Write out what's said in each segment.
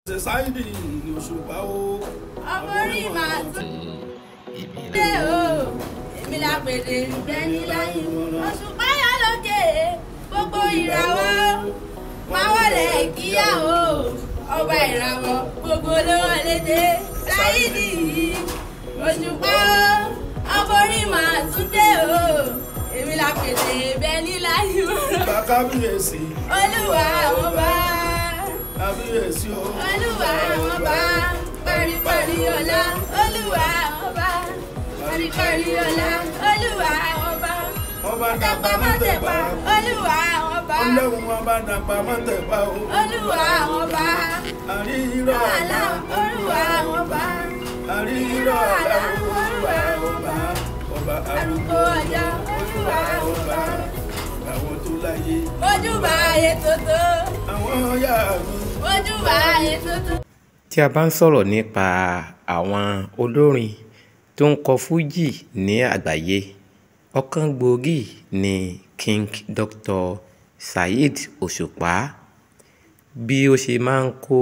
Ṣe Saheed Òṣùpá o. Ọmọ orí màá tún dé o. Èmi la pèdè ìgbẹ́ni láyé. Òṣùpá yọ lókè gbogbo ìràwọ̀. Máa wọlé kíyà o. Ọba ìràwọ̀ gbogbo ló wọlé dé. Saheed Òṣùpá o. Ọmọ orí màá tún dé o. Èmi la pèdè ìgbẹ́ni láyé. Bá kábíyèsí. Olúwa àwọn bá. Kábíyèsí o. Olúwa àwọn bá. Paríparí ọlá. Olúwa àwọn bá. Paríparí ọlá. Olúwa àwọn bá. Ọba Dàgbà dàgbà má má tẹ̀pa. tẹ̀pa. Olúwa àwọn bá. Ọlọ́run ọba dàgbà má tẹ̀pa o. Olúwa àwọn bá. Àrírọ̀ Àlá. Olúwa àwọn bá. Àrírọ̀ àlá Olúwa ọba. Ọba Arúgbó ọjọ́. Olúwa àwọn bá. Àwọn tó láyé. Ojúbà ayé tótó. Àwọn yá mi. Ojúbà ayé tótó. Tí a bá ń sọ̀rọ̀ nípa àwọn olórin tó ń kọ fújì ní àgbáyé, ọ̀kan gbòógì ni King Dr. Saheed Òṣùpá. Bí ó ṣe máa ń kó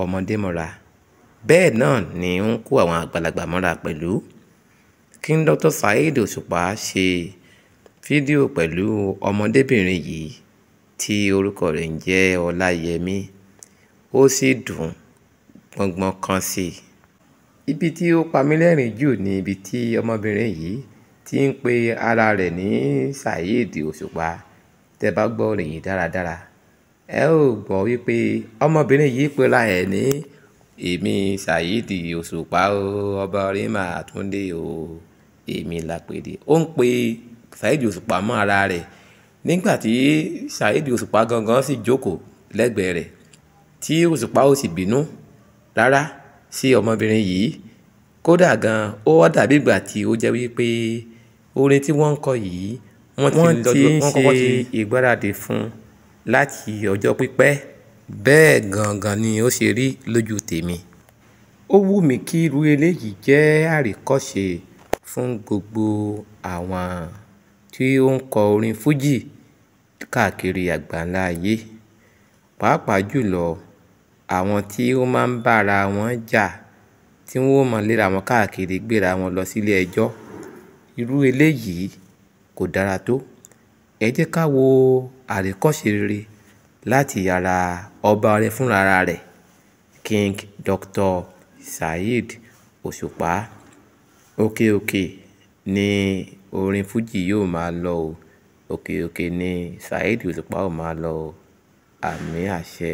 ọmọdé mọ́ra, bẹ́ẹ̀ náà ni ó ń kó àwọn àgbàlagbà mọ́ra pẹ̀lú. King Dr. Saheed Òṣùpá ṣe fídíò pẹ̀lú ọmọdébìnrin yìí tí orúkọ rẹ̀ ń jẹ́ Ọláyẹmí, ó sì dùn gbọ́ngbọ́n kan sí i. Ibi tí ó pa mí lẹ́rìn jù ni ibi tí ọmọbìnrin yìí ti ń pe ara rẹ̀ ní Saheed Òṣùpá. Tẹ́ bá gbọ́ orin yìí dáradára, ẹ ó gbọ́ wípé ọmọbìnrin yìí pera ẹ̀ ní èmi Saheed Òṣùpá o, ọba orin máa tún dé o, èmi làpèdè. Ó ń pe Saheed Òṣùpá mọ́ ara rẹ̀ nígbà tí Saheed Òṣùpá gangan sì jókòó lẹ́gbẹ̀ẹ́ rẹ̀, tí Òṣùpá ò sì bínú rárá sí ọmọbìnrin yìí. Kódà gan, ó wá dàbí ìgbà tí ó jẹ́ wípé orin tí wọ́n ń kọ yìí wọ́n ti ń ṣe ìgbáradì fún láti ọjọ́ pípẹ́. Bẹ́ẹ̀ gangan ni ó ṣe rí lójú tèmi. Ó wù mí kí irú eléyìí jẹ́ àríkọ́ṣe fún gbogbo àwọn tí ó ń kọ orin fújì káàkiri àgbáńlá ayé, pàápàá jùlọ àwọn tí ó máa ń bá ara wọn jà, tí wọ́n ó máa léra wọn káàkiri, gbéra wọn lọ sílé ẹjọ́. Irú eléyìí kò dára tó. Ẹ jẹ́ ká wo àríkọ́ṣe rere láti ara ọba orin fúnra rẹ̀, King Dr. Saheed Òṣùpá. Òkè òkè ni orin fújì yóò máa lọ o. Òkè òkè ni Saheed Òṣùpá ó máa lọ o. Àmín àṣẹ.